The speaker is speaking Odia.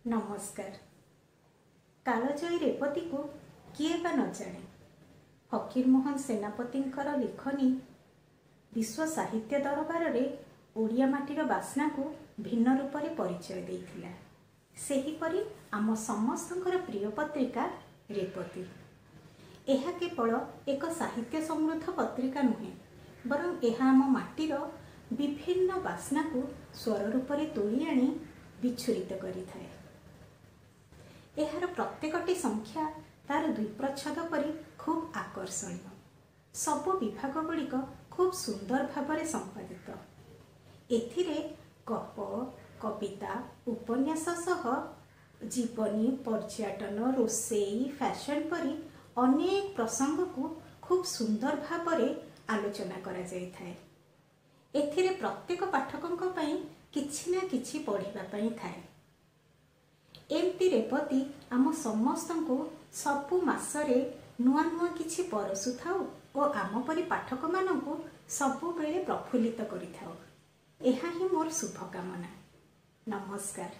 ନମସ୍କାର। କାଳଜୟୀ ରେବତୀକୁ କିଏ ବା ନ ଜାଣେ? ଫକୀରମୋହନ ସେନାପତିଙ୍କର ଲିଖନୀ ବିଶ୍ୱ ସାହିତ୍ୟ ଦରବାରରେ ଓଡ଼ିଆ ମାଟିର ବାସ୍ନାକୁ ଭିନ୍ନ ରୂପରେ ପରିଚୟ ଦେଇଥିଲା। ସେହିପରି ଆମ ସମସ୍ତଙ୍କର ପ୍ରିୟ ପତ୍ରିକା ରେବତୀ। ଏହା କେବଳ ଏକ ସାହିତ୍ୟ ସମୃଦ୍ଧ ପତ୍ରିକା ନୁହେଁ, ବରଂ ଏହା ଆମ ମାଟିର ବିଭିନ୍ନ ବାସ୍ନାକୁ ସ୍ୱର ରୂପରେ ତୋଳି ଆଣି ବିଚ୍ଛୁରିତ କରିଥାଏ। ଏହାର ପ୍ରତ୍ୟେକଟି ସଂଖ୍ୟା ତାର ଦ୍ୱିପ୍ରଚ୍ଛଦ ପରି ଖୁବ୍ ଆକର୍ଷଣୀୟ। ସବୁ ବିଭାଗ ଗୁଡ଼ିକ ଖୁବ୍ ସୁନ୍ଦର ଭାବରେ ସମ୍ପାଦିତ। ଏଥିରେ ଗପ, କବିତା, ଉପନ୍ୟାସ ସହ ଜୀବନୀ, ପର୍ଯ୍ୟଟନ, ରୋଷେଇ, ଫ୍ୟାସନ୍ ପରି ଅନେକ ପ୍ରସଙ୍ଗକୁ ଖୁବ୍ ସୁନ୍ଦର ଭାବରେ ଆଲୋଚନା କରାଯାଇଥାଏ। ଏଥିରେ ପ୍ରତ୍ୟେକ ପାଠକଙ୍କ ପାଇଁ କିଛି ନା କିଛି ପଢ଼ିବା ପାଇଁ ଥାଏ। ଏମିତି ରେବତୀ ଆମ ସମସ୍ତଙ୍କୁ ସବୁ ମାସରେ ନୂଆ ନୂଆ କିଛି ପରଷୁଥାଉ ଓ ଆମ ପରି ପାଠକମାନଙ୍କୁ ସବୁବେଳେ ପ୍ରଫୁଲ୍ଲିତ କରିଥାଉ, ଏହା ହିଁ ମୋର ଶୁଭକାମନା। ନମସ୍କାର।